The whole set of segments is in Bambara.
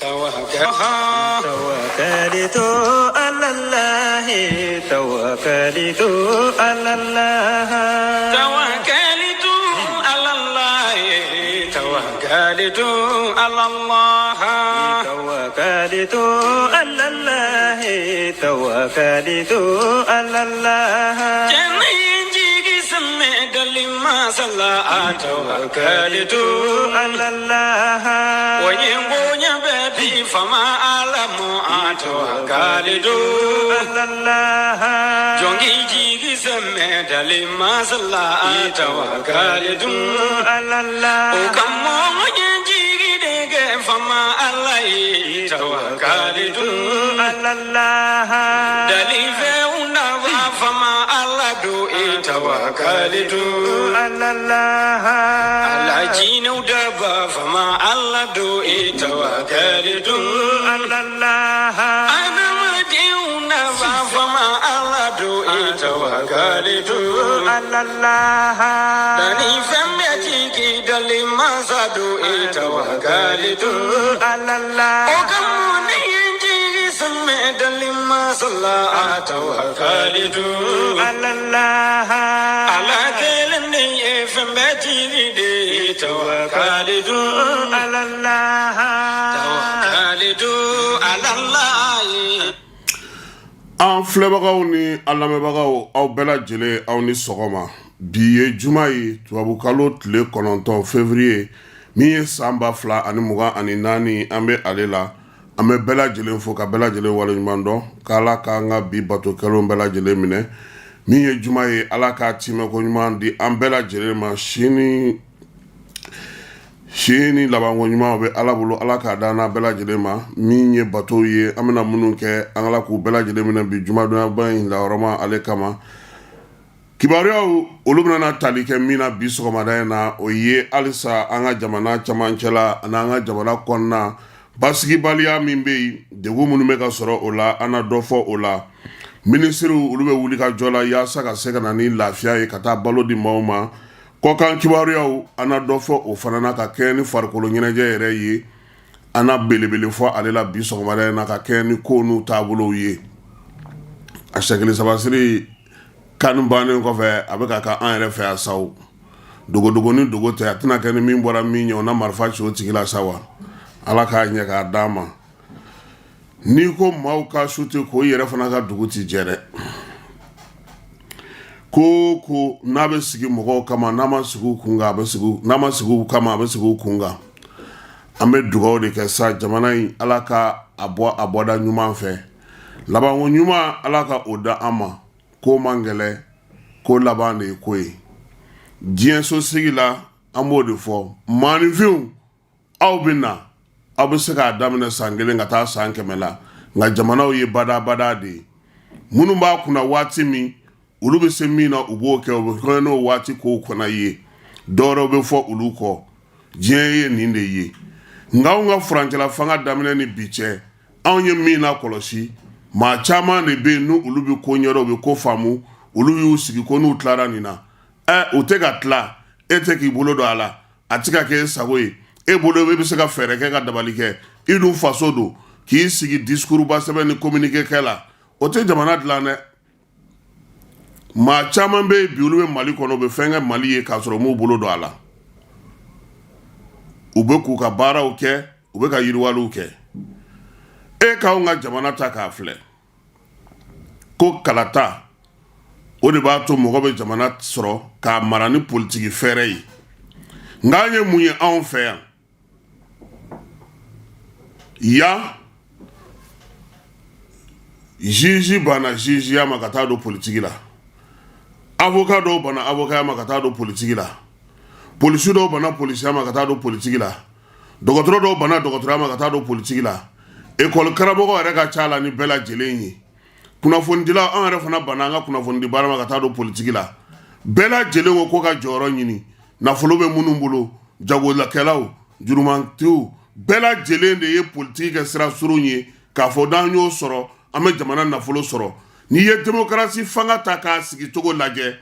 توكلت على الله توكلت على الله توكلت على الله توكلت على الله توكلت على الله توكلت على الله Tawakalitu ala Allah ala jinɛw daba fama ala do e tawakalitu ala Allah adamadenw nafa fama ala do e tawakalitu ala Allah dani fɛn bɛɛ jigi dali masa do e tawakalitu ala Allah o ka mun ne ye n jigi sɛmɛ dali masa la tawakalitu ala Allah ala kelen de ye fɛn bɛɛ tigi de ye tawakalitu ala Allah tawakalitu ala Allah An filɛbagaw ni an lamɛnbagaw, aw bɛɛ lajɛlen, aw ni sɔgɔma. Bi ye juma ye, tubabukalo tile 9 février min ye san 2024, an bɛ ale la. An bɛ bɛɛ lajɛlen fo ka bɛɛ lajɛlen waleɲuman dɔn, k'Ala k'an ka bi bato kɛlenw bɛɛ lajɛlen minɛ. Min ye juma ye, Ala k'a timɛko ɲuman di an bɛɛ lajɛlen ma. Sini sini labanko ɲuman bɛ Ala bolo, Ala k'a d'an n'a bɛɛ lajɛlen ma. Min ye batow ye, an bɛna minnu kɛ, an Ala k'u bɛɛ lajɛlen minɛ bi jumadonyaba in lahɔrɔma ale kama. Kibaruyaw olu bɛna tali kɛ min na bi sɔgɔmada in na, o ye halisa an ka jamana camancɛla ani an ka jamana kɔnɔna basigibaliya min bɛ yen, degun minnu bɛ ka sɔrɔ o la, an na dɔ fɔ o la. Minisiriw olu bɛ wuli ka jɔ la yaasa ka se ka na ni lafiya ye ka taa balo di maaw ma. Kɔkan kibaruyaw, an na dɔ fɔ o fana na ka kɛɲɛ ni farikolo ɲɛnajɛ yɛrɛ ye. An na belebele fɔ ale la bi sɔgɔmada in na ka kɛɲɛ ni ko n'u taabolow ye. A sɛkili sabasiri kanu bannen kɔfɛ, a bɛ ka kɛ an yɛrɛ fɛ yan sa. O dogodogo ni dogo tɛ, a tɛna kɛ ni min bɔra min ɲɛ, o na marifa ci o tigi la sa wa. Ala k'a ɲɛ k'a d'an ma. N'i ko maaw ka su tɛ ko, i yɛrɛ fana ka dugu tɛ jɛ dɛ. Ko ko n'a bɛ sigi mɔgɔw kama, n'a ma sigi u kun kan, a bɛ sigi, n'a ma sigi u kama, a bɛ sigi u kun kan. An bɛ dugawu de kɛ sa, jamana in, Ala ka a bɔ a bɔda ɲuman fɛ, labanko ɲuman, Ala ka o da an ma. Ko man gɛlɛn, ko laban de ye ko ye diɲɛ sosigi la. An b'o de fɔ maaninfinw, aw bɛ na, aw bɛ se k'a daminɛ san 1 ka taa san 100 la, nka jamanaw ye badabada de ye. Minnu b'a kunna waati min, olu bɛ se min na, u b'o kɛ, u bɛ kɔɲɔ n'o waati kow fana ye, dɔwɛrɛw bɛ fɔ olu kɔ. Diɲɛ ye nin de ye. Nka anw ka furancɛla fanga daminɛ ni bi cɛ, anw ye min na kɔlɔsi, maa caman de bɛ yen n'u olu bɛ ko ɲɛdɔn, u bɛ ko faamu, olu y'u sigi ko n'u tilara nin na, ɛ u tɛ ka tila, e tɛ k'i bolo don a la, a tɛ ka kɛ e sago ye. E bolo, e bɛ se ka fɛɛrɛ kɛ ka dabali kɛ, i dun faso don, k'i sigi discours ba sɛbɛn ni communiqué kɛ la, o tɛ jamana dilan dɛ. Maa caman bɛ yen bi, olu bɛ Mali kɔnɔ, u bɛ fɛn kɛ Mali ye k'a sɔrɔ u m'u bolo don a la. U bɛ k'u ka baaraw kɛ, u bɛ ka yiriwaliw kɛ. E k'anw ka jamana ta k'a filɛ, ko kalata, o de b'a to mɔgɔ bɛ jamana sɔrɔ k'a mara ni politiki fɛɛrɛ ye. Nka an ye mun ye anw fɛ yan? Yan juge banna jugeya ma ka taa don politiki la, avocat dɔw banna avocatya ma ka taa don politiki la, polisi dɔw banna polisiya ma ka taa don politiki la, dɔgɔtɔrɔ dɔw banna dɔgɔtɔrɔya ma ka taa don politiki la, ekɔli karamɔgɔ yɛrɛ ka ca la ni bɛɛ lajɛlen ye, kunnafonidilaw, an yɛrɛ fana banna an ka kunnafonidi baara ma ka taa don politiki la. Bɛɛ lajɛlen ko ko ka jɔyɔrɔ ɲini, nafolo bɛ minnu bolo, jagolakɛlaw, jurumantigiw, bɛɛ lajɛlen de ye politiki kɛ sira surun ye k'a fɔ n'an y'o sɔrɔ, an bɛ jamana nafolo sɔrɔ. N'i ye démocratie fanga ta k'a sigi cogo lajɛ,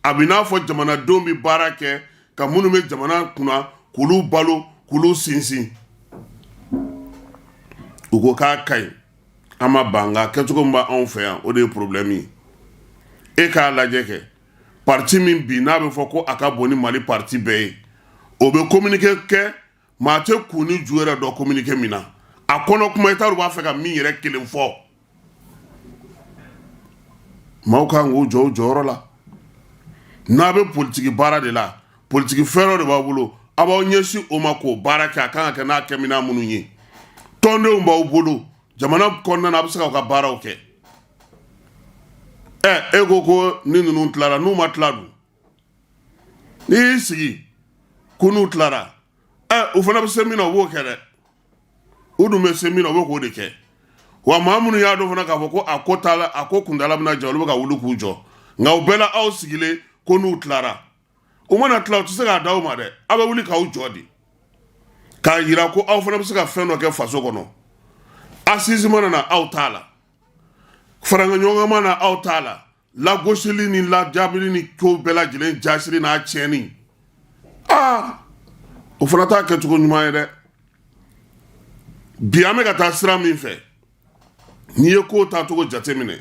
a bɛ n'a fɔ jamanadenw bɛ baara kɛ ka minnu bɛ jamana kunna k'olu balo, k'olu sinsin. U ko k'a ka ɲi, an ma ban, nka kɛcogo min b'anw fɛ yan, o de ye problème ye. E k'a lajɛ kɛ, parti min bi n'a bɛ fɔ ko a ka bon ni Mali parti bɛɛ ye, o bɛ communiqué kɛ, maa tɛ kun ni ju yɛrɛ dɔn communiqué min na. A kɔnɔ kuma, i t'a dɔn u b'a fɛ ka min yɛrɛ kelen fɔ. Maaw kan k'u jɔ u jɔyɔrɔ la. N'a bɛ politiki baara de la, politiki fɛɛrɛ de b'aw bolo, a b'aw ɲɛsin o ma k'o baara kɛ. A kan ka kɛ n'a kɛminɛn minnu ye, tɔndenw b'aw bolo jamana kɔnɔna na, a bɛ se k'aw ka baaraw kɛ. Ɛ, e ko ko ni ninnu tilara, n'u ma tila dun? N'i y'i sigi ko n'u tilara, ɛ, u fana bɛ se min na, u b'o kɛ dɛ. U dun bɛ se min na, u bɛ k'o de kɛ. Wa maa minnu y'a dɔn fana k'a fɔ ko a ko t'a la, a ko kuntaala bɛna jɔ, olu bɛ ka wuli k'u jɔ. Nka u bɛɛ la, aw sigilen ko n'u tilara, u mana tila, u tɛ se k'a d'aw ma dɛ. Aw bɛ wuli k'aw jɔ de k'a yira ko aw fana bɛ se ka fɛn dɔ kɛ faso kɔnɔ. Assise mana na, aw t'a la. Faraɲɔgɔnkan mana na, aw t'a la. Lagosili ni lajaabili ni ko bɛɛ lajɛlen jasiri n'a tiɲɛni, aa, o fana t'a kɛcogo ɲuman ye dɛ. Bi an bɛ ka taa sira min fɛ, n'i ye ko taacogo jateminɛ,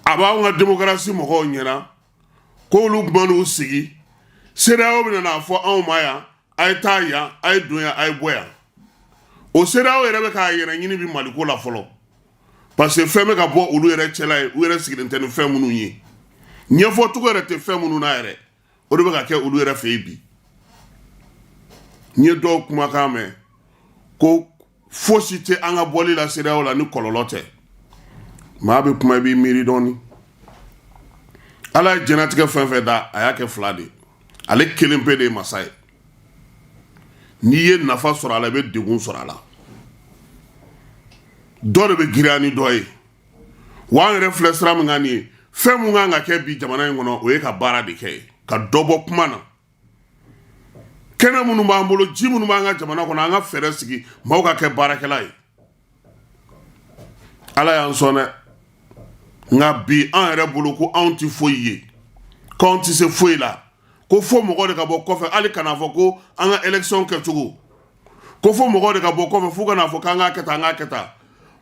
a b'anw ka démocratie mɔgɔw ɲɛna k'olu man'u sigi, CEDEAO bɛna n'a fɔ anw ma yan, a ye taa yan, a ye don yan, a ye bɔ yan. O CEDEAO yɛrɛ bɛ k'a yɛrɛ ɲini bi Maliko la fɔlɔ, parce que fɛn bɛ ka bɔ olu yɛrɛ cɛla ye, u yɛrɛ sigilen tɛ ni fɛn minnu ye, ɲɛfɔcogo yɛrɛ tɛ fɛn minnu na yɛrɛ, o de bɛ ka kɛ olu yɛrɛ fɛ yen bi. N ye dɔw kumakan mɛn ko fosi tɛ an ka bɔli la CEDEAO la ni kɔlɔlɔ tɛ. Maa bɛ kuma, i b'i miiri dɔɔni. Ala ye diɲɛnatigɛ fɛn fɛn da, a y'a kɛ fila de ye. Ale kelen pe de ye masa ye. N'i ye nafa sɔrɔ a la, i bɛ degun sɔrɔ a la. Dɔ de bɛ girinya ni dɔ ye. Wa an yɛrɛ filɛ sira min kan nin ye, fɛn mun kan ka kɛ bi jamana in kɔnɔ, o ye ka baara de kɛ, ka dɔ bɔ kuma na. Kɛnɛ minnu b'an bolo, ji minnu b'an ka jamana kɔnɔ, an ka fɛɛrɛ sigi maaw ka kɛ baarakɛla ye. Ala y'an sɔn dɛ, nka bi an yɛrɛ bolo ko anw tɛ foyi ye, k'anw tɛ se foyi la, ko fo mɔgɔ de ka bɔ kɔfɛ. Hali kana fɔ ko an ka élection kɛcogo, ko fo mɔgɔ de ka bɔ kɔfɛ fo ka n'a fɔ k'an k'a kɛ tan, an k'a kɛ tan.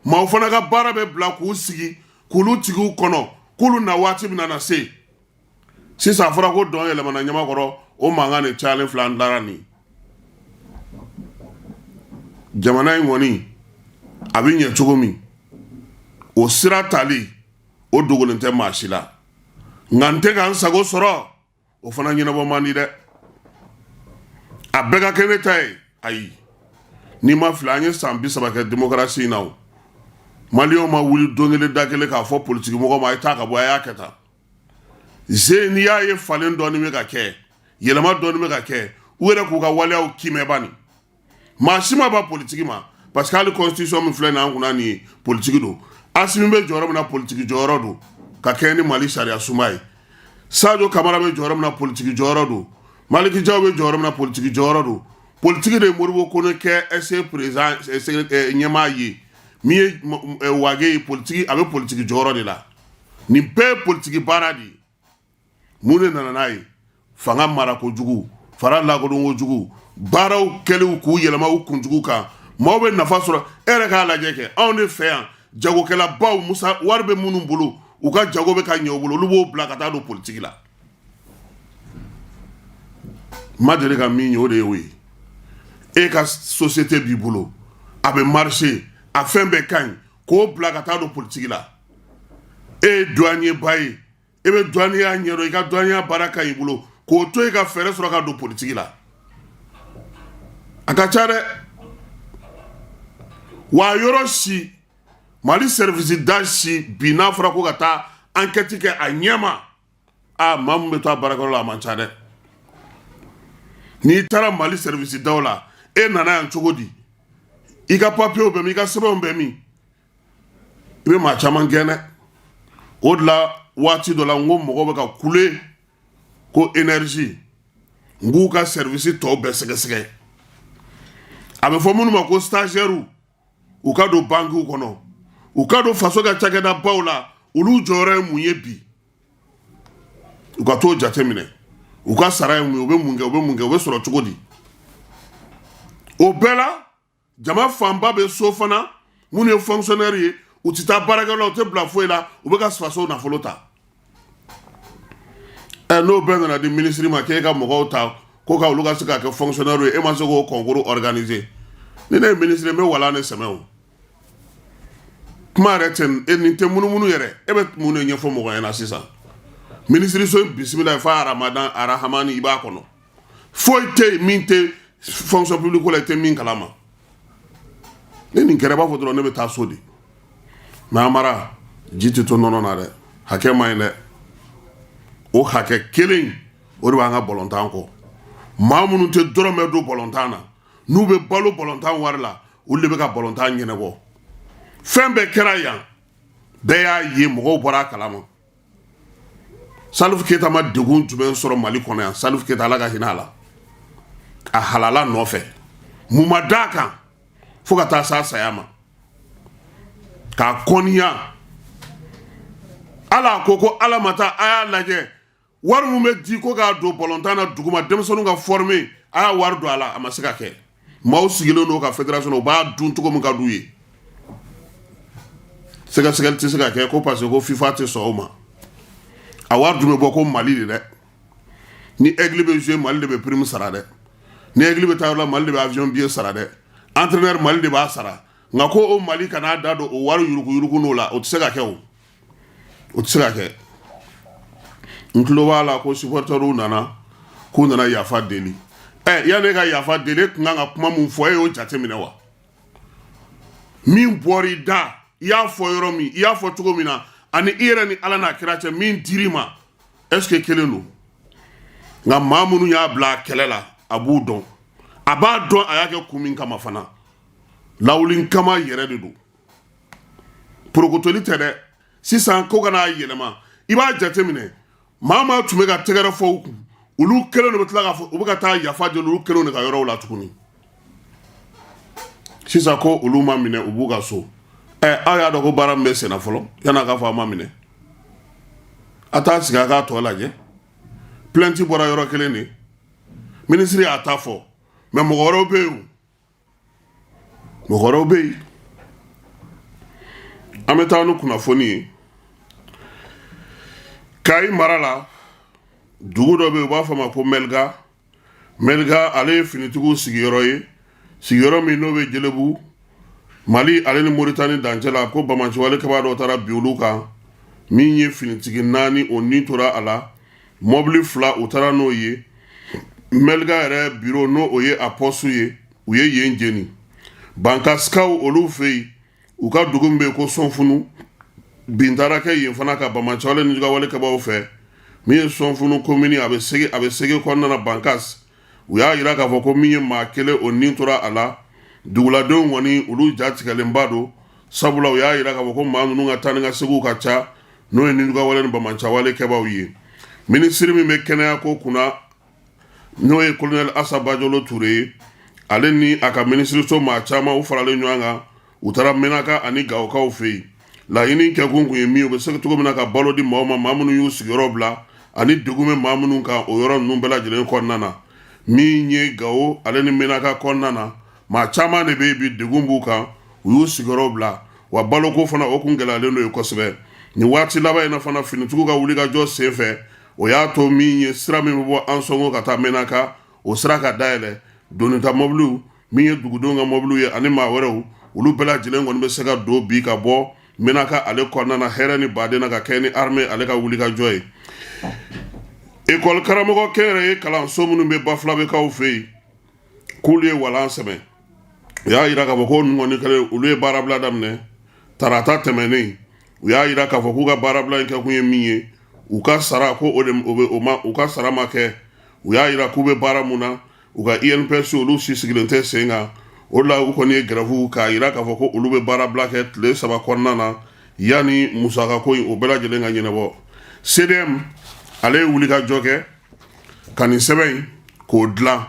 Maaw fana ka baara bɛ bila k'u sigi k'olu tigiw kɔnɔ, k'olu na waati bɛna na se. Sisan a fɔra ko dɔn yɛlɛmana ɲamakɔrɔ, o mankan de cayalen filɛ. An taara nin jamana in kɔni, a bɛ ɲɛ cogo min, o sira tali, o dogolen tɛ maa si la. Nka n tɛ ka n sago sɔrɔ, o fana ɲɛnabɔ man di dɛ. A bɛɛ ka kɛ ne ta ye, ayi. N'i ma fili, an ye san 30 kɛ démocratie in na. O Maliyɛnw ma wuli don kelen da kelen k'a fɔ politiki mɔgɔw ma a ye taa ka bɔ, a y'a kɛ tan. Ze n'i y'a ye falen dɔɔni bɛ ka kɛ, yɛlɛma dɔɔni bɛ ka kɛ, u yɛrɛ k'u ka waleyaw kimɛba nin. Maa si ma ban politiki ma, parce que hali constitution min filɛ nin an kunna nin ye, politiki don. Asimi bɛ jɔyɔrɔ min na, politiki jɔyɔrɔ don ka kɛɲɛ ni Mali sariya sunba ye. Sadio Kamara bɛ jɔyɔrɔ min na, politiki jɔyɔrɔ don. Maliki Jaw bɛ jɔyɔrɔ min na, politiki jɔyɔrɔ don. Politiki de ye Modibo Kone kɛ SE président ɲɛmaa ye. Min ye Wage ye, politiki, a bɛ politiki jɔyɔrɔ de la. Nin bɛɛ ye politiki baara de ye. Mun de nana n'a ye? Fanga mara kojugu, fara lakodɔn kojugu, baaraw kɛliw k'u yɛlɛma u kunjugu kan, maaw bɛ nafa sɔrɔ. E yɛrɛ k'a lajɛ kɛ, anw de fɛ yan, jagokɛlabaw, musa wari bɛ minnu bolo, u ka jago bɛ ka ɲɛ u bolo, olu b'o bila ka taa don politiki la. N ma deli ka min ye, o de ye o ye. E ka société b'i bolo, a bɛ marcher, a fɛn bɛɛ ka ɲi, k'o bila ka taa don politiki la. E ye douanier ba ye, e bɛ douaniya ɲɛdɔn, i ka douaniya baara ka ɲi i bolo, k'o to yen ka fɛɛrɛ sɔrɔ ka don politiki la, a ka ca dɛ. Wa yɔrɔ si, Mali service da si bi, n'a fɔra ko ka taa enquête kɛ a ɲɛma, a maa min bɛ to a baarakɛyɔrɔ la, a man ca dɛ. N'i taara Mali service daw la, e nana yan cogo di? I ka papiyew bɛ min? I ka sɛbɛnw bɛ min? I bɛ maa caman gɛn dɛ. O de la, waati dɔ la, n ko mɔgɔw bɛ ka kule ko énergie, n k'u ka service tɔw bɛɛ sɛgɛsɛgɛ. A bɛ fɔ minnu ma ko stagiaires, u ka don bankiw kɔnɔ, u ka don faso ka cakɛdabaw la, olu jɔyɔrɔ ye mun ye bi? U ka t'o jateminɛ, u ka sara ye mun ye, u bɛ mun kɛ, u bɛ mun kɛ, u bɛ sɔrɔ cogo di? O bɛɛ la. Jama fanba bɛ so fana, minnu ye fonctionnaire ye, u tɛ taa baarakɛyɔrɔ la, u tɛ bila foyi la, u bɛ ka faso nafolo ta. Ɛ, n'o bɛɛ nana di minisiri ma k'e ka mɔgɔw ta ko ka olu ka se ka kɛ fonctionnaire ye, e ma se k'o concours organiser. Ni ne ye minisiri ye, n bɛ walan de sɛmɛ. O kuma yɛrɛ tɛ e nin tɛ munumunu yɛrɛ. E bɛ mun de ɲɛfɔ mɔgɔ ɲɛna sisan? Minisiriso bisimila f'a aramadan arahamani, i b'a kɔnɔ, foyi tɛ yen min tɛ fonction publique la, i tɛ min kalama. Ne nin kɛra, i b'a fɔ dɔrɔn ne bɛ taa so de. Mais Amara, ji tɛ to nɔnɔ na dɛ. Hakɛ man ɲi dɛ. O hakɛ kelen o de b'an ka bɔlɔntan kɔ. Maa minnu tɛ dɔrɔmɛ don bɔlɔntan na, n'u bɛ balo bɔlɔntan wari la, olu de bɛ ka bɔlɔntan ɲɛnabɔ. Fɛn bɛɛ kɛra yan, bɛɛ y'a ye, mɔgɔw bɔra a kalama. Salif Keyita ma degun jumɛn sɔrɔ Mali kɔnɔ yan? Salif Keyita, Ala ka hinɛ a la, a halala nɔfɛ, mun ma d'a kan fo ka taa s'a saya ma k'a kɔniya. Ala ko Ala ma taa, a y'a lajɛ, wari min bɛ di ko k'a don bɔlɔntan na duguma, denmisɛnninw ka former, a y'a wari don a la, a ma se ka kɛ. Maaw sigilen don ka fédération, u b'a dun cogo min ka d'u ye. Sɛgɛsɛgɛli tɛ se ka kɛ ko parce que ko FIFA tɛ sɔn o ma. A wari dun bɛ bɔ ko Mali de dɛ. Ni Aigle bɛ jouer, Mali de bɛ prime sara dɛ. Ni Aigle bɛ taa yɔrɔ la, Mali de bɛ avion billet sara dɛ. Entraîneur, Mali de b'a sara. Nka ko o Mali kan'a da don o wari yuruguyurugu n'o la, o tɛ se ka kɛ. O tɛ se ka kɛ. N tulo b'a la ko supporterw nana, k'u nana yafa deli. Ɛ, yanni e ka yafa deli, e tun kan ka kuma mun fɔ, e y'o jate minɛ wa? Min bɔra i da, i y'a fɔ yɔrɔ min, i y'a fɔ cogo min na, ani i yɛrɛ ni Ala n'a kira cɛ, min dir'i ma, est ce que kelen don? Nka maa minnu y'a bila a kɛlɛ la, a b'u dɔn, a b'a dɔn a y'a kɛ kun min kama fana. Lawuli kama yɛrɛ de don, porokotoli tɛ dɛ. Sisan ko kana yɛlɛma, i b'a jateminɛ, maa maa tun bɛ ka tɛgɛrɛ fɔ u kun, olu kelen de bɛ tila k'a fɔ u bɛ ka taa yafa deli olu kelenw de ka yɔrɔw la tuguni sisan ko olu ma minɛ, u b'u ka so. Ɛ, aw y'a dɔn ko baara min bɛ senna fɔlɔ, yan'a k'a fɔ a ma minɛ, a t'a sigi a k'a tɔ lajɛ. Plainte bɔra yɔrɔ kelen de, minisiri y'a ta fɔ, mais mɔgɔ wɛrɛw bɛ yen, mɔgɔ wɛrɛw bɛ yen. An bɛ taa ni kunnafoni ye Kayi mara la. Dugu dɔ bɛ yen, u b'a fɔ a ma ko Mɛliga. Mɛliga, ale ye finitigiw sigiyɔrɔ ye, sigiyɔrɔ min n'o bɛ Jelebu, Mali ale ni Moritani dancɛ la. Ko banbaanciwale kɛbaa dɔw taara bin olu kan, min ye finitigi 4, o ni tora a la. Mɔbili 2, u taara n'o ye. Mɛliga yɛrɛ biro, n'o o ye a pɔsu ye, u ye yen jeni. Bankasikaw olu fɛ yen, u ka dugu min bɛ yen ko Sɔnfunu, bin taara kɛ yen fana ka banbaanciwale ni jugawale kɛbaaw fɛ. Min ye Sɔnfunu komini, a bɛ sege, a bɛ sege kɔnɔna na, Bankas, u y'a jira k'a fɔ ko min ye maa kelen, o ni tora a la. Duguladenw kɔni, olu jatigɛlenba don, sabula u y'a jira k'a fɔ ko maa ninnu ka taa ni ka seginw ka ca, n'o ye nijugawale ni banbaanciwale kɛbaaw ye. Minisiri min bɛ kɛnɛya ko kunna, n'o ye kolonɛli Asa Bajolo Ture ye, ale ni a ka minisiriso maa caman, u faralen ɲɔgɔn kan, u taara Menaka ani Gawokaw fɛ yen. Laɲini kɛkun kun ye min ye, u bɛ se cogo min na ka balo di maaw ma, maa minnu y'u sigiyɔrɔ bila ani degun bɛ maa minnu kan o yɔrɔ ninnu bɛɛ lajɛlen kɔnɔna na. Min ye Gawo ale ni Menaka kɔnɔna na, maa caman de bɛ yen bi, degun b'u kan, u y'u sigiyɔrɔ bila, wa baloko fana o kun gɛlɛyalen don yen kosɛbɛ. Nin waati laban in na fana, finitigiw ka wulikajɔ senfɛ, o y'a to min ye sira min bɛ bɔ Ansɔngo ka taa Menaka, o sira ka dayɛlɛ. Donita mɔbiliw, min ye dugudenw ka mɔbiliw ye ani maa wɛrɛw, olu bɛɛ lajɛlen kɔni bɛ se ka don bi ka bɔ Menaka ale kɔnɔna na hɛrɛ ni baden na, ka kɛ ni armée ale ka wulikajɔ ye. Ekɔli karamɔgɔ kɛnyɛrɛye kalanso minnu bɛ Bafulabɛkaw fɛ yen, k'olu ye walan sɛmɛ. U y'a jira k'a fɔ ko ninnu kɔni kɛlen, olu ye baarabila daminɛ tarata tɛmɛnen. U y'a jira k'a fɔ k'u ka baarabila in kɛkun ye min ye, u ka sara ko o de o ma, u ka sara ma kɛ. U y'a jira k'u bɛ baara mun na, u ka INPS, olu si sigilen tɛ sen kan. O la u kɔni ye grève k'a jira k'a fɔ ko olu bɛ baarabila kɛ tile 3 kɔnɔna na, yanni musakako in o bɛɛ lajɛlen ka ɲɛnabɔ. CDM ale ye wulikajɔ kɛ ka nin sɛbɛn in k'o dilan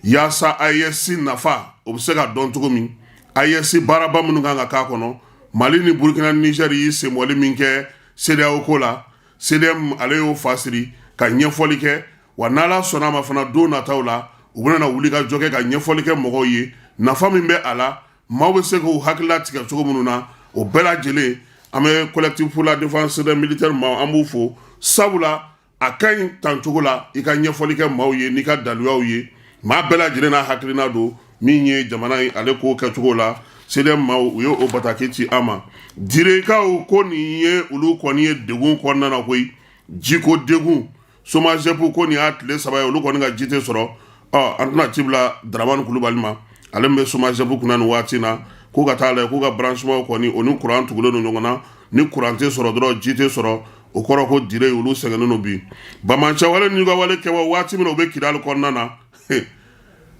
yaasa AES nafa o bɛ se ka dɔn cogo min, AES baaraba minnu kan ka k'a kɔnɔ. Mali ni Burukina ni Niger y'i senbɔli min kɛ CEDEAO ko la, CDM ale y'o fasiri ka ɲɛfɔli kɛ. Wa n'Ala sɔnna a ma fana, don nataw la, u bɛna wuli ka jɔ kɛ ka ɲɛfɔli kɛ mɔgɔw ye. Nafa min bɛ a la, maaw bɛ se k'u hakilila tigɛ cogo minnu na, o bɛɛ lajɛlen, an bɛ Collectif pour la défense des militaires maaw, an b'u fo, sabula a ka ɲi tancogo la i ka ɲɛfɔli kɛ maaw ye n'i ka daluyaw ye. Maa bɛɛ lajɛlen n'a hakilina don min ye jamana ye, ale ko kɛcogo la. CDM maaw, u ye o bataki ci an ma. Direkaw ko nin ye olu kɔni ye degun kɔnɔna na koyi, jiko degun. SOMAGEP ko nin y'a tile 3 ye, olu kɔni ka ji tɛ sɔrɔ. Ɔ, an tɛna ci bila Daramani Kulubali ma, ale min bɛ SOMAGEP kunna nin waati na, ko ka taa lajɛ k'u ka branchement kɔni, o ni kuran tugulen don ɲɔgɔn na. Ni kuran tɛ sɔrɔ dɔrɔn, ji tɛ sɔrɔ. O kɔrɔ ko Dire, olu sɛgɛnnen don bi. Banbaanciwale n'u ka wale kɛ waati min na, u bɛ Kidali kɔnɔna na.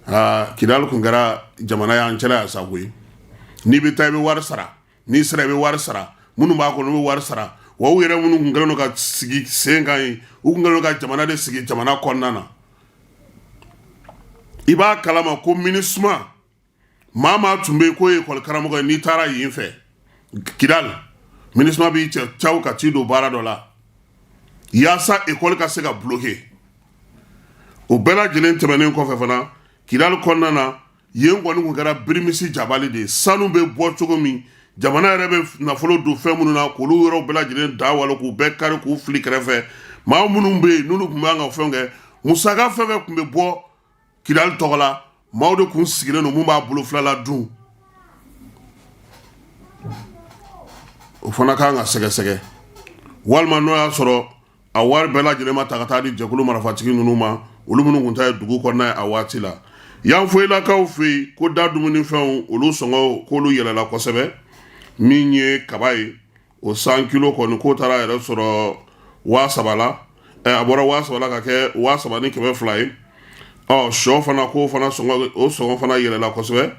Aa, Kidali tun kɛra jamana y'an cɛla yan sa koyi. N'i bɛ taa, i bɛ wari sara. N'i sera, i bɛ wari sara. Minnu b'a kɔnɔ, u bɛ wari sara. Wa u yɛrɛ minnu tun kɛlen don ka sigi sen kan yen, u tun kɛlen don ka jamana de sigi jamana kɔnɔna na. I b'a kalama ko MINUSMA maa maa tun bɛ yen k'o ye ekɔli karamɔgɔ ye, n'i taara yen fɛ Kidali, MINUSMA b'i cɛ caw ka t'i don baara dɔ la yaasa ekɔli ka se ka bloquer. O bɛɛ lajɛlen tɛmɛnen kɔfɛ fana, Kidali kɔnɔna na yen kɔni tun kɛra birimisi jabali de ye. Sanu bɛ bɔ cogo min, jamana yɛrɛ bɛ nafolo don fɛn minnu na, k'olu yɔrɔw bɛɛ lajɛlen da walo, k'u bɛɛ kari k'u fili kɛrɛfɛ. Maa minnu bɛ yen n'olu tun b'an ka fɛn kɛ, musaka fɛn fɛn tun bɛ bɔ Kidali tɔgɔ la, maaw de tun sigilen don mun b'a bolo fila la dun. O fana kan ka sɛgɛsɛgɛ, walima n'o y'a sɔrɔ a wari bɛɛ lajɛlen ma ta ka taa di jɛkulu marifatigi ninnu ma, olu minnu tun ta ye dugu kɔnɔna ye a waati la. Yanfoyilakaw fɛ yen ko da dumunifɛnw, olu sɔngɔ k'olu yɛlɛla kosɛbɛ. Min ye kaba ye, o 100 kilo kɔni, k'o taara yɛrɛ sɔrɔ 3000 la. A bɔra 3000 la ka kɛ 3200 ye. Ɔ, sɔ fana, k'o fana sɔngɔ, o sɔngɔ fana yɛlɛla kosɛbɛ.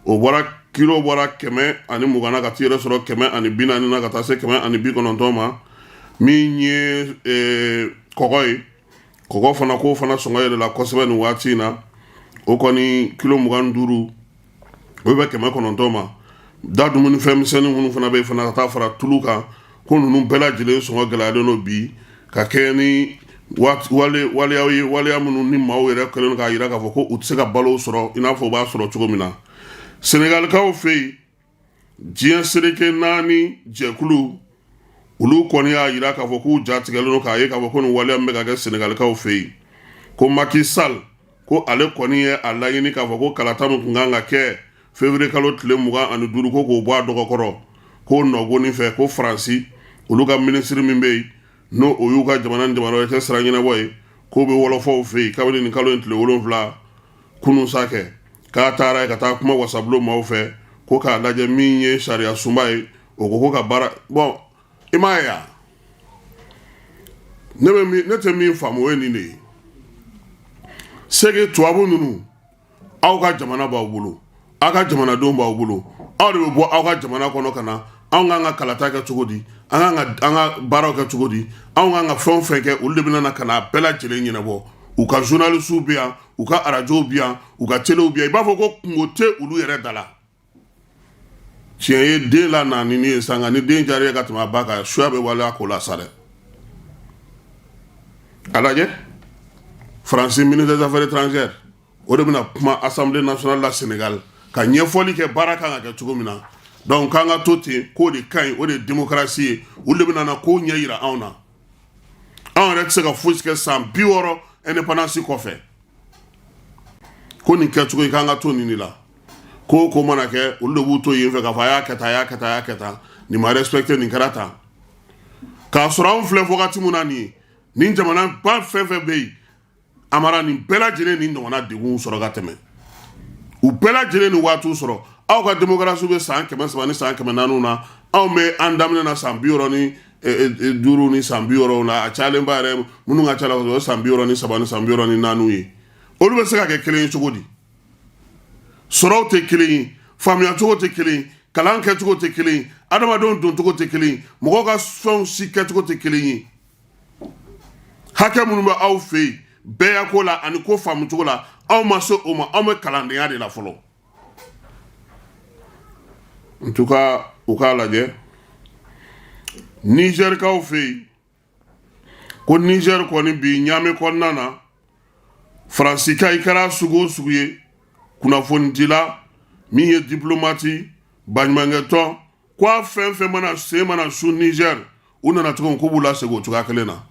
O bɔra, kilo bɔra 120 na ka t'i yɛrɛ sɔrɔ 140 na, ka taa se 190 ma. Min ye kɔgɔ ye, kɔgɔ fana, k'o fana sɔngɔ yɛlɛla kosɛbɛ nin waati in na. O kɔni kilo 25, o bɛ 900 ma. Da dumunifɛn misɛnnin minnu fana bɛ yen fana, ka taa fara tulu kan, ko ninnu bɛɛ lajɛlen sɔngɔ gɛlɛyalen don bi, ka kɛɲɛ ni waleyaw ye, waleya minnu ni maaw yɛrɛ kɛlen k'a jira k'a fɔ ko u tɛ se ka balo sɔrɔ i n'a fɔ u b'a sɔrɔ cogo min na. Senegalikaw fɛ yen, diɲɛ seleke naani jɛkulu, olu kɔni y'a jira k'a fɔ k'u ja tigɛlen don k'a ye k'a fɔ ko nin waleya min bɛ ka kɛ Senegalikaw fɛ yen, ko Macky Sall, ko ale kɔni ye a laɲini k'a fɔ ko kalata min tun kan ka kɛ février kalo tile 25, ko k'o bɔ a dɔgɔkɔrɔ, k'o nɔgɔnin fɛ, ko Faransi, olu ka minisiri min bɛ yen, n'o o y'u ka jamana ni jamana wɛrɛ cɛ sira ɲɛnabɔ ye, k'o bɛ wɔlɔfɔw fɛ yen kabini nin kalo in tile 7, kunun sa kɛ, k'a taara yen ka taa kuma wasabulon maaw fɛ, ko k'a lajɛ min ye sariya sunba ye. O ko ka baara bɔn, i m'a ye wa? Ne bɛ ne tɛ min faamu, o ye nin de ye. Sege tubabu ninnu, aw ka jamana b'aw bolo, aw ka jamanadenw b'aw bolo, aw de bɛ bɔ aw ka jamana kɔnɔ ka na. Anw k'an ka kalata kɛ cogo di? An k'an ka an ka baaraw kɛ cogo di? Anw k'an ka fɛn o fɛn kɛ, olu de bɛna na ka na bɛɛ lajɛlen ɲɛnabɔ. U ka journalistes bɛ yan, u ka arajow bɛ yan, u ka telew bɛ yan. I b'a fɔ ko kungo tɛ olu yɛrɛ da la. Tiɲɛ ye den la naani ni ye sa, nka ni den diyara ye ka tɛmɛ a ba kan, suya bɛ waleya ko la sa dɛ. A lajɛ, Faransi ministre des Affaires étrangères, o de bɛna kuma Assemblée nationale la Sénégal, ka ɲɛfɔli kɛ baara kan ka kɛ cogo min na. Donc k'an ka to ten, k'o de ka ɲi, o de ye démocratie ye. Olu de bɛna na k'o ɲɛ yira anw na. Anw yɛrɛ tɛ se ka fosi kɛ san 60 indépendance kɔfɛ. Ko nin kɛcogo in, k'an ka to nin de la. Ko o ko mana kɛ, olu de b'u to yen fɛ k'a fɔ a y'a kɛ tan, a y'a kɛ tan, a y'a kɛ tan, nin ma respecté, nin kɛra tan. K'a sɔrɔ anw filɛ wagati min na nin ye, nin jamana ba fɛn fɛn bɛ yen, Amara, nin bɛɛ lajɛlen nin ɲɔgɔnna degun sɔrɔ ka tɛmɛ u bɛɛ lajɛlen ni waatiw sɔrɔ. Aw ka démocratie bɛ san 300 ni san 400 na, anw bɛ an daminɛ na san 65 ni san 60 na. A cayalenba yɛrɛ, minnu ka ca la, o ye san 63 ni san 64 ye. Olu bɛ se ka kɛ kelen ye cogo di? Sɔrɔw tɛ kelen ye, faamuyacogo tɛ kelen ye, kalan kɛcogo tɛ kelen ye, adamadenw doncogo tɛ kelen ye, mɔgɔw ka fɛnw si kɛcogo tɛ kelen ye. Hakɛ minnu bɛ aw fɛ yen bɛɛ ko la ani ko faamucogo la, aw ma se o ma. Anw bɛ kalandenya de la fɔlɔ. En tout cas, u k'a lajɛ Nizɛrikaw fɛ yen, ko Nizɛri kɔni bi Ɲame kɔnɔna na, Faransika, i kɛra sugu o sugu ye, kunnafonidila Min ye diplomate, baɲumankɛtɔn, ko a fɛn fɛn mana sen mana su Niger, u nana cogo min, k'u b'u lasegin o cogoya kelen na,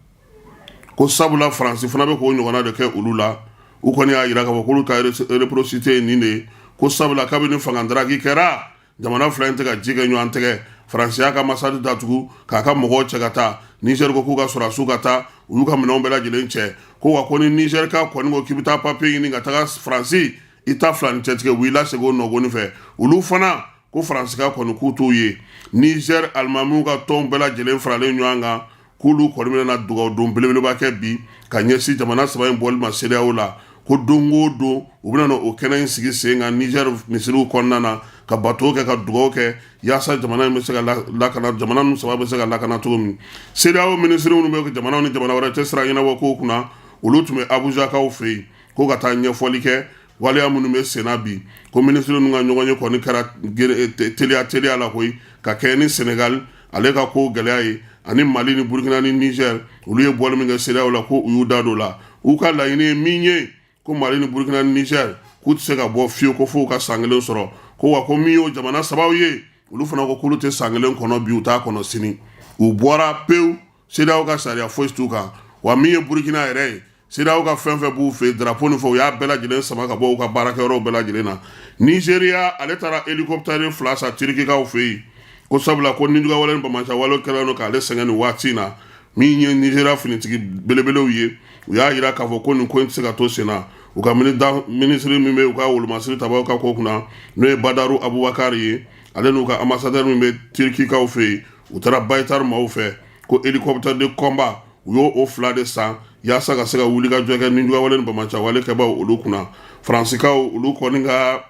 ko sabula Faransi fana bɛ k'o ɲɔgɔnna de kɛ olu la. U kɔni y'a jira k'a fɔ k'olu ka réciprocité ye nin de ye, ko sabula kabini fanga daraki kɛra, jamana fila in tɛ ka ji kɛ ɲɔgɔn tɛgɛ. Faransi y'a ka ambassade datugu k'a ka mɔgɔw cɛ ka taa. Niger ko k'u ka sɔrɔdasiw ka taa, u y'u ka minɛnw bɛɛ lajɛlen cɛ, ko wa ko ni Niger ka kɔni ko k'i bɛ taa papier ɲini ka taga Faransi, i ta fila ni cɛtigɛ, u b'i lasegin o nɔgɔni fɛ. Olu fana ko Faransika kɔni k'u t'u ye. Niger alimamiw ka tɔn bɛɛ lajɛlen faralen ɲɔgɔn kan, k'olu kɔni bɛna dugawu don belebeleba kɛ bi ka ɲɛsin jamana saba in bɔli ma CEDEAO la, ko don o don u bɛna o kɛnɛ in sigi sen kan Niger misiriw kɔnɔna na, ka bato kɛ, ka dugawu kɛ, yaasa jamana in bɛ se ka lakana, jamana ninnu saba bɛ se ka lakana cogo min. CEDEAO minisiri minnu bɛ jamanaw ni jamana wɛrɛ cɛ sira ɲɛnabɔ kow kunna, olu tun bɛ Abujakaw fɛ yen ko ka taa ɲɛfɔli kɛ waleya minnu bɛ senna bi. Ko minisiri ninnu ka ɲɔgɔn ye kɔni kɛra teliya teliya la koyi, ka kɛ ni Senegal ale ka ko gɛlɛya ye, ani Mali ni Burukina ni Niger, olu ye bɔli min kɛ CEDEAO la, ko u y'u da don la. U ka laɲini ye min ye, ko Mali ni Burukina ni Niger k'u tɛ se ka bɔ fiyewu, ko f'u ka san kelen sɔrɔ, ko wa ko min y'o jamana sabaw ye, olu fana ko k'olu tɛ san kelen kɔnɔ bi, u t'a kɔnɔ sini, u bɔra pewu, CEDEAO ka sariya foyi t'u kan. Wa min ye Burukina yɛrɛ ye, CEDEAO ka fɛn fɛn b'u fɛ, drapeau ni fɛn, u y'a bɛɛ lajɛlen sama ka bɔ u ka baarakɛyɔrɔw bɛɛ lajɛlen na. Nizeriya ale taara hélicoptère fila san Tirikikaw fɛ yen, ko sabula ko nijuguwale ni banbaanciwale kɛlen don k'ale sɛgɛn nin waati in na. Min ye Nizeriya finitigi belebelew ye, u y'a jira k'a fɔ ko nin ko in tɛ se ka to sen na. U ka minisiri min bɛ u ka wolomasiri tabaw ka ko kunna, n'o ye Badaru Abubakari ye, ale n'u ka ambassadeur min bɛ Tirikikaw fɛ yen, u taara Bayraktar maaw fɛ, ko hélicoptère de combat, u y'o o fila de san yaasa ka se ka wuli ka jɔ kɛ nijuguwale ni banbaanciwale kɛbaw olu kunna. Faransikaw, olu kɔni ka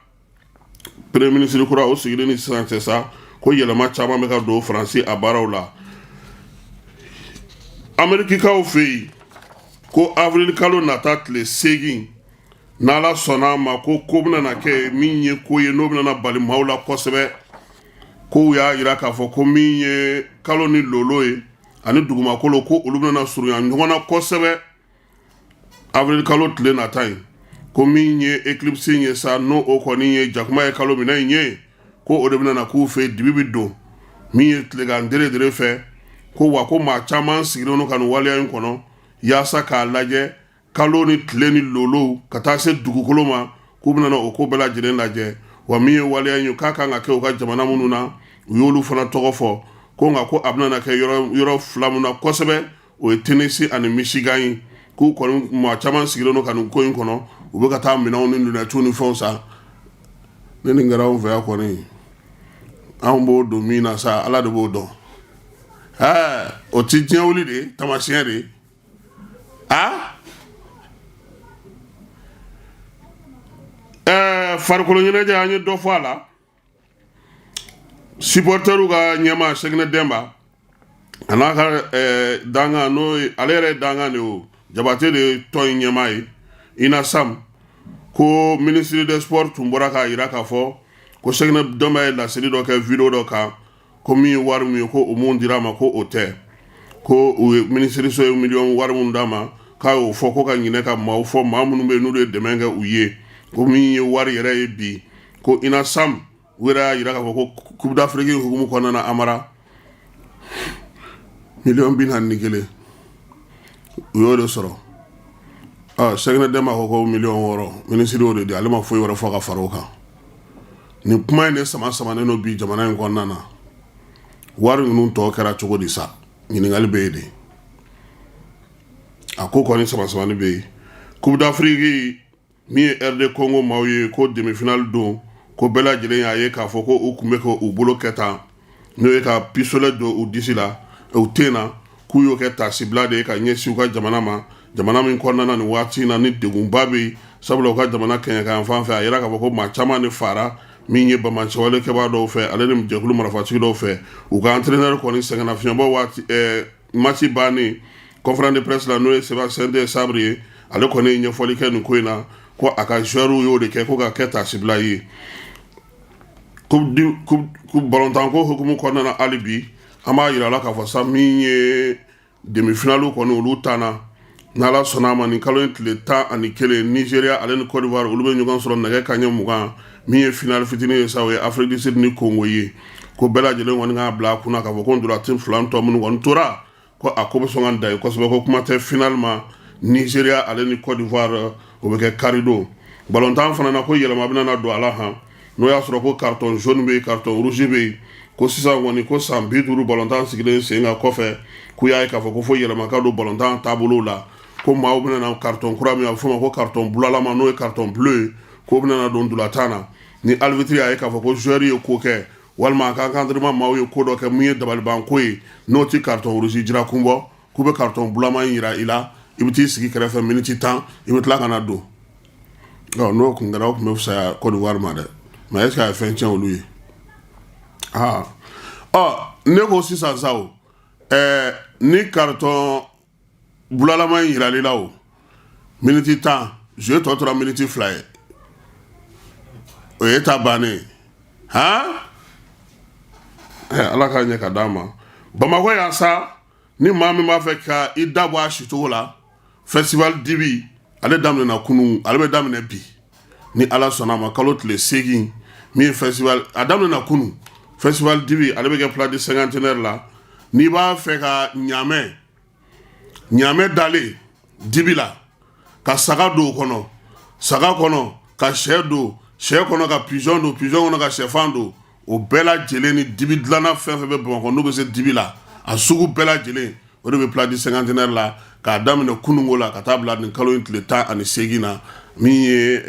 premier ministre kura o sigilen ni sisan cɛ sa, ko yɛlɛma caman bɛ ka don Faransi a baaraw la. Amerikikaw fɛ yen, ko avril kalo nata tile 8, n'Ala sɔnna a ma, ko ko bɛna na kɛ min ye ko ye n'o bɛna na bali maaw la kosɛbɛ. Ko u y'a jira k'a fɔ ko min ye kalo ni lolo ye ani dugumakolo, ko olu bɛna surunya ɲɔgɔn na kosɛbɛ avril kalo tile nata in. Ko min ye éclipse in ye sa, n'o o kɔni ye jakuma ye kalo minɛ in ye, ko o de bɛna na k'u fɛ, dibi bɛ don min ye tilegan dere fɛ. Ko wa ko maa caman sigilen don ka nin waleya in kɔnɔ yaasa k'a lajɛ kalo ni tile ni lolow ka taa se dugukolo ma, k'u bɛna o ko bɛɛ lajɛlen lajɛ. Wa min ye waleya in ye, k'a kan ka kɛ u ka jamana minnu na, u y'olu fana tɔgɔ fɔ, ko nka ko a bɛna kɛ yɔrɔ fila min na kosɛbɛ, o ye Tennessee ani Michigan ye. K'u kɔni maa caman sigilen don ka nin ko in kɔnɔ, u bɛ ka taa minɛnw ni lunɛtiw ni fɛnw san. Ne nin kɛra anw fɛ yan kɔni, anw b'o don min na sa, Ala de b'o dɔn. Ɛɛ, o ti diɲɛ wuli de ye, taamasiyɛn de ye. A ɛɛ, farikolo ɲɛnajɛ, an ye dɔ fɔ a la. Supporteriw ka ɲɛmaa Sɛkinɛ Dɛnba, a n'a ka dankan, n'o ye ale yɛrɛ ye dankan de ye, o Jabate de ye tɔn in ɲɛmaa ye, UNASAM, ko ministre des sports tun bɔra k'a jira k'a fɔ ko Sɛkinɛ Dɛnba ye laseli dɔ kɛ vidéo dɔ kan, ko min ye wari min ye, ko o mun dira a ma, ko o tɛ, ko u ye minisiriso ye miliyɔn wari min d'a ma, k'a y'o fɔ ko ka ɲinɛ ka maaw fɔ, maa minnu bɛ yen n'olu ye dɛmɛ kɛ u ye, ko min ye wari yɛrɛ ye bi, ko UNASAM, u yɛrɛ y'a jira k'a fɔ ko Coupe d'Afrique hukumu kɔnɔna na, Amara, miliyɔn 41, u y'o de sɔrɔ. Sɛkinɛ Dɛnba ko miliyɔn 6, minisiri y'o de di, ale ma foyi wɛrɛ fɔ ka fara o kan. Nin kuma in de sama samanen don bi jamana in kɔnɔna na. Wari ninnu tɔ kɛra cogo di sa? Ɲininkali bɛ yen de. A ko kɔni sama samani bɛ yen. Coupe d'Afrique, min ye RD Congo maaw ye, ko demi-finale don, ko bɛɛ lajɛlen y'a ye k'a fɔ ko u tun bɛ ka u bolo kɛ tan, n'o ye ka pistolet don u disi la, u ten na, k'u y'o kɛ taasibila de ye ka ɲɛsin u ka jamana ma, jamana min kɔnɔna na nin waati in na ni degunba bɛ yen, sabula u ka jamana kɛɲɛka fan fɛ, a yira k'a fɔ ko maa caman de fara min ye banbaanciwale kɛbaa dɔw fɛ, ale ni jɛkulu marifatigi dɔw fɛ. U ka entraîneur kɔni sɛgɛnna fiɲɛbɔ waati match bannen, conférence de presse la, n'o ye Sébastien Desabre ye, ale kɔni ye ɲɛfɔli kɛ nin ko in na, ko a ka joueurs y'o de kɛ ko ka kɛ taasibila ye. Coupe balontan ko hukumu kɔnɔna na, hali bi an b'a yira la k'a fɔ sa, min ye demi-finale kɔni, olu tanna. N'Ala sɔnna a ma, nin kalo in tile 11, Nizeriya ale ni Côte d'Ivoire, olu bɛ ɲɔgɔn sɔrɔ nɛgɛ kanɲɛ 20. Min ye finale fitinin ye sa, o ye Afrique du Sud ni Congo ye. Ko bɛɛ lajɛlen kɔni k'a bila a kunna k'a fɔ ko ntolatan fila tɔ minnu kɔni tora, ko a ko bɛ sɔn ka da ye kosɛbɛ. Ko kuma tɛ finale ma, Nigeria ale ni Côte d'Ivoire, o bɛ kɛ karidon. Balontan fana na, ko yɛlɛma bɛna na don a la han. N'o y'a sɔrɔ ko carton jaune bɛ yen, carton rouge bɛ yen, ko sisan kɔni, ko san 50 balontan sigilen sen kan kɔfɛ, k'u y'a ye k'a fɔ ko fo yɛlɛma ka don balontan taabolo la. Ko maaw bɛna na carton kura min, a bɛ f'o ma ko carton bulalama, n'o ye carton bleu ye, k'o bɛna na don ntolatan na. Ni arbitre y'a ye k'a fɔ ko joueur ye ko kɛ, walima a ka encadrement maaw ye ko dɔ kɛ mun ye dabalibanko ye, n'o ti carton rouge jira kun bɔ, k'u bɛ carton bulama in yira i la, i bɛ t'i sigi kɛrɛfɛ miniti 10, i bɛ tila ka na don. Ɔ, n'o kun kɛra, o tun bɛ fisaya Côte d'Ivoire ma dɛ. Mais est ce que a ye fɛn tiɲɛ olu ye? Aa, ɔ, ne ko sisan sa, o ɛɛ, ni carton bulalama in yirali la, o miniti 10, jeu tɔ tora miniti 2 ye, o ye ta bannen ye han. Ala k'a ɲɛ ka d'a ma. Bamakɔ yan sa, ni maa min b'a fɛ ka i da bɔ a sicogo la, festival dibi, ale daminɛna kunun, ale bɛ daminɛ bi ni Ala sɔnna a ma, kalo tile 8. Min ye festival, a daminɛna kunun. Festival dibi, ale bɛ kɛ place du Cinquantenaire la. N'i b'a fɛ ka ɲaamɛ, ɲaamɛ dalen dibi la, ka saga don o kɔnɔ, saga kɔnɔ ka sɛ don, sɛ kɔnɔ ka pigeon don, pigeon kɔnɔ ka sɛfan don, o bɛɛ lajɛlen ni dibi dilanna fɛn fɛn bɛ Bamakɔ, n'u bɛ se dibi la, a sugu bɛɛ lajɛlen, o de bɛ place du Cinquantenaire la, k'a daminɛ kununko la ka taa bila nin kalo in tile 18 na. Min ye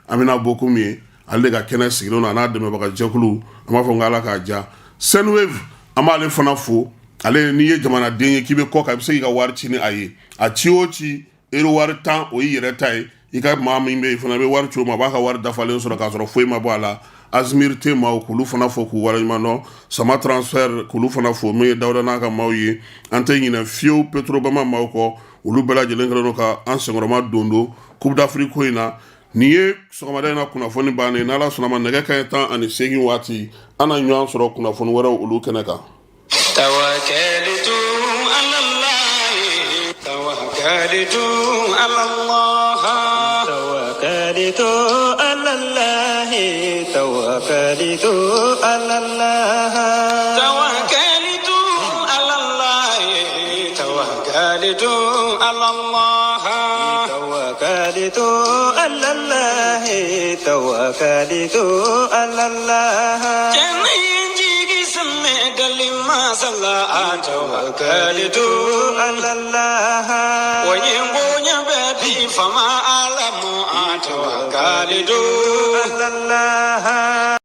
Amina Bokum ye, ale de ka kɛnɛ sigilen don, a n'a dɛmɛbaga jɛkulu. An b'a fɔ ko Ala k'a diya. Senwave, an b'ale fana fo. Ale, n'i ye jamanaden ye k'i bɛ kɔ kan, i bɛ se k'i ka wari ci ni a ye. A ci o ci, euro wari 10, o y'i yɛrɛ ta ye. I ka maa min bɛ yen fana, i bɛ wari ci o ma, a b'a ka wari dafalen sɔrɔ k'a sɔrɔ foyi ma bɔ a la. Azmir te maaw, k'olu fana fo k'u waleɲuman dɔn. Sama Transfert, k'olu fana fo, min ye Dawuda n'a ka maaw ye. An tɛ ɲinɛ fiyewu Petrobama maaw kɔ. Olu bɛɛ lajɛlen kɛlen don ka an senkɔrɔma don don Coupe d'Afrique ko in na. Nin ye sɔgɔmada in na kunnafoni bannen. N'Ala sɔnna ma, nɛgɛ kanɲɛ 18 waati, an na ɲɔgɔn sɔrɔ kunnafoni wɛrɛw olu kɛnɛ kan. Tawakalitu ala Allah, tawakalitu ala Allah, tawakalitu ala Allah, tawakalitu ala Allah, tawakalitu ala Allah, tawakalitu ala Allah, tawakalitu ala Allah, tawakalitu ala Allah. Tawakalitu ala Allah, o ye bonya bɛ di fama ala ma, tawakalitu ala Allah.